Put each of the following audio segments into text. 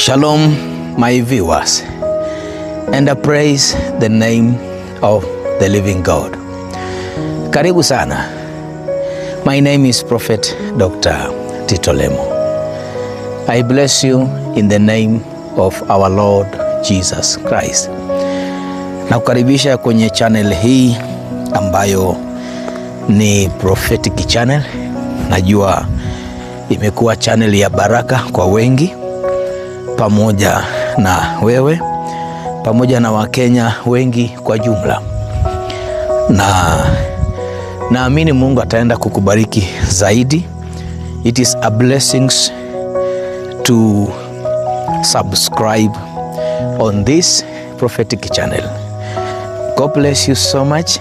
Shalom, my viewers, and I praise the name of the living God. Karibu sana. My name is Prophet Dr. Tito Lemo. I bless you in the name of our Lord Jesus Christ. Nakukaribisha kwenye channel hii ambayo ni prophetic channel. Najua imekuwa channel ya baraka kwa wengi, pamoja na wewe, pamoja na Wakenya wengi kwa jumla. Na naamini Mungu ataenda kukubariki zaidi. It is a blessings to subscribe on this prophetic channel. God bless you so much.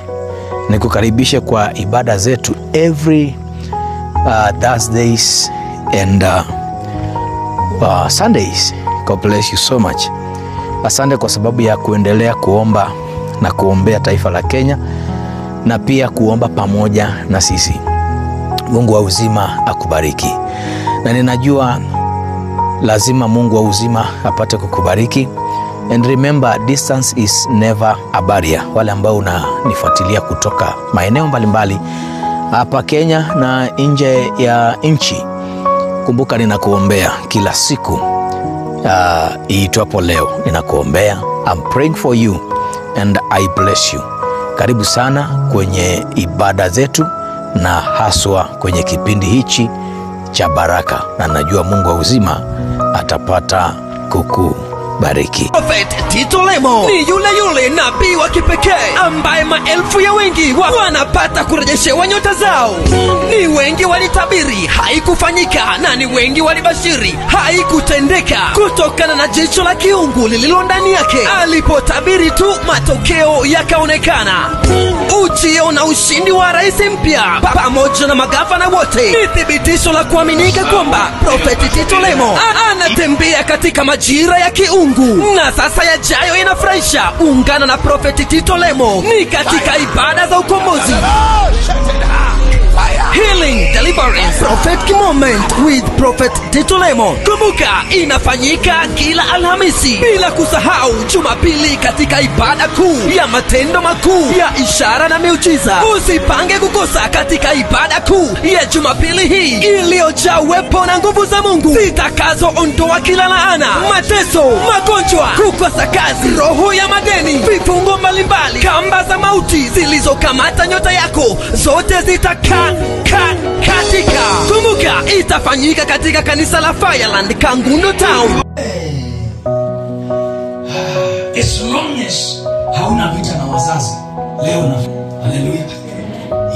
Nikukaribishe kwa ibada zetu every Thursdays and Sundays. God bless you so much. Asante kwa sababu ya kuendelea kuomba na kuombea taifa la Kenya, na pia kuomba pamoja na sisi. Mungu wa uzima akubariki. Na ninajua lazima Mungu wa uzima apate kukubariki. And remember, distance is never a barrier. Wale ambao unanifuatilia kutoka maeneo mbalimbali hapa Kenya na nje ya nchi, kumbuka ninakuombea kila siku iitwapo leo. Ninakuombea. I'm praying for you and I bless you. Karibu sana kwenye ibada zetu na haswa kwenye kipindi hichi cha baraka, na najua Mungu wa uzima atapata kukubariki. Prophet Tito Lemo ni yule yule nabii wa kipekee ambaye maelfu ya wengi wanapata kurejeshewa nyota zao. Ni wengi walitabiri haikufanyika, na ni wengi walibashiri haikutendeka, kutokana na jicho la kiungu lililo ndani yake. Alipotabiri tu, matokeo yakaonekana. Ujio na ushindi wa rais mpya pamoja na magavana wote ni thibitisho la kuaminika kwamba Prophet Tito Lemo anatembea katika majira ya kiungu. Na sasa yajayo inafurahisha. Ungana na Prophet Tito Lemo ni katika ibada za ukombozi, healing, deliverance, prophetic moment with Prophet Tito Lemo. Kumbuka inafanyika kila Alhamisi, bila kusahau Jumapili katika ibada kuu ya matendo makuu ya ishara na miujiza. Usipange kukosa katika ibada kuu ya Jumapili hii iliyojaa uwepo na nguvu za Mungu zitakazoondoa kila laana, mateso, magonjwa, kukosa kazi, roho ya madeni, vifungo mbalimbali, kamba za mauti zilizokamata nyota yako, zote zitaka katika. Kumbuka itafanyika katika kanisa la Fireland, Kangundo Town. As long as hauna vita na wazazi leo na haleluya.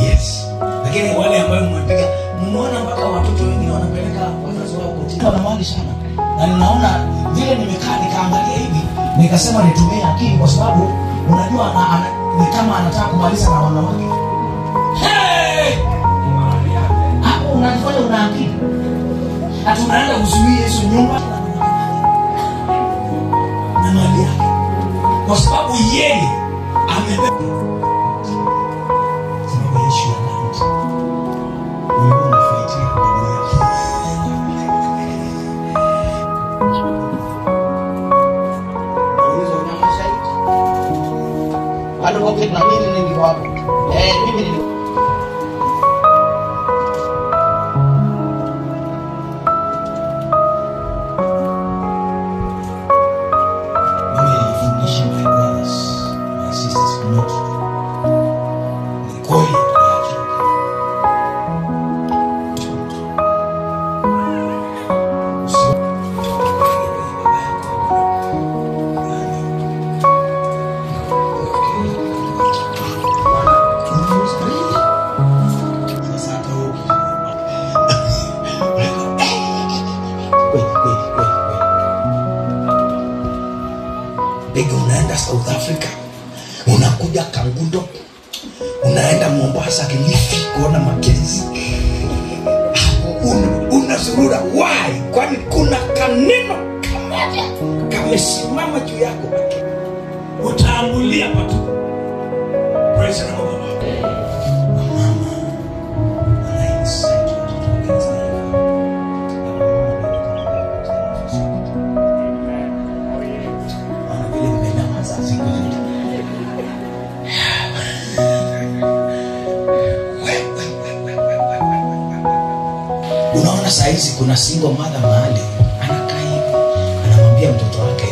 Yes. Lakini wale ambao mmepiga, mmeona mpaka watoto wengine wanapeleka wazazi wao kotini. Wana mali sana. Na ninaona vile nimekaa nikaangalia hivi, nikasema nitumie akili kwa sababu unajua ni kama anataka kumaliza na wanawake. Hey! Hapo unajifanya una akili. Ati unaenda kuzuia Yesu nyumba na mali yake. Kwa sababu yeye amebeba. Sababu Yesu ya land. Wewe unafightia ndugu yako. Unauliza una mashahidi? Advocate na mimi nilikuwa hapo. Mimi nilikuwa. Unaenda South Africa, unakuja Kangundo, unaenda Mombasa, Kilifi kuona Makenzi, unazurura. Why? Kwani kuna kaneno kamoja kamesimama juu yako, utaambulia patu. Praise the Lord. Mama ana insight watoto wake. Unaona saa hizi kuna single mother mahali anakaa hivi, anamwambia mtoto wake,